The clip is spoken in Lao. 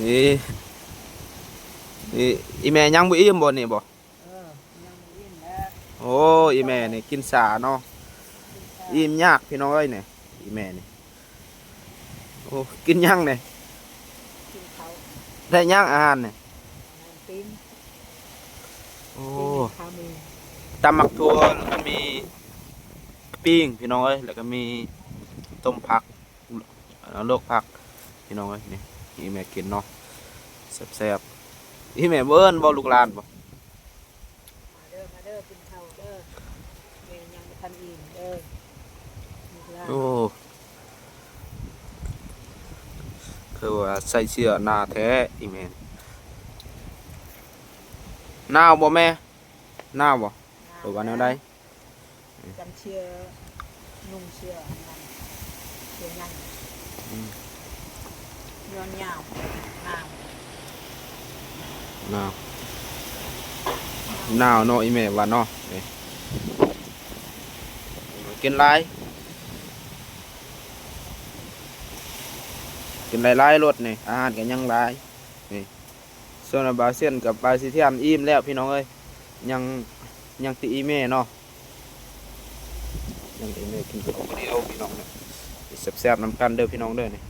ອີ ອີ ອີແມ່ຍັງບໍ່ອີ່ມບໍ່ນີ້ບໍ່? ເອີ ຍັງບໍ່ອີ່ມແລ້ວ. ໂອ້ ອີແມ່ນີ້ກິນຊາເນາະ. ກິນຊາ ອີ່ມຍາກພີ່ນ້ອງເອີຍນີ້ ອີແມ່ນີ້. ໂອ້ ກິນຫຍັງນີ້? ກິນເຂົ້າ. ໄດ້ຫຍັງອາຫານນີ້? ອາຫານປີ້ງ. ໂອ້ ປີ້ງຂາໝູ ຕຳໝາກຖົ່ວ ແລ້ວກໍມີປີ້ງພີ່ນ້ອງເອີຍ ແລ້ວກໍມີຕົ້ມຜັກ ລວກຜັກພີ່ນ້ອງເອີຍ. ນີ້ອີແມ່ກິນເນາະ ແຊບໆ. ອີແມ່ບໍ່ເອີ້ນບໍ່ລູກຫຼານບໍ່? ມາເດີ ມາເດີ ກິນເຂົ້າເດີ ແມ່ຍັງບໍ່ທັນອີ່ມເດີລູກຫຼານ. ໂອ້ ຄືວ່າໃສ່ເສື້ອໜາແທ້ອີແມ່. ໜາວບໍ່ແມ່? ໜາວບໍ່? ໜາວ ຫຼືວ່າແນວໃດ? ຈັ່ງເສື້ອ ນຸ່ງເສື້ອອັນນັ້ນ ເສື້ອຫຍັງ? ອືມ ຍາວໆ ໜາວ ໜາວ ໜາວເນາະ ອີແມ່ວ່າເນາະ. ນີ້ ກິນຫຼາຍ ກິນຫຼາຍໆໂລດນີ້ ອາຫານກໍຍັງຫຼາຍ. ນີ້ ສ່ວນບ່າວຊຽນກັບບ່າວສີທຽນອີ່ມແລ້ວພີ່ນ້ອງເອີຍ. ຍັງ ຍັງແຕ່ອີແມ່ເນາະ ຍັງແຕ່ອີແມ່ກິນເຂົ້າຜູ້ດຽວພີ່ນ້ອງເນາະ. ແຊບໆນຳກັນເດີພີ່ນ້ອງເດີນີ້.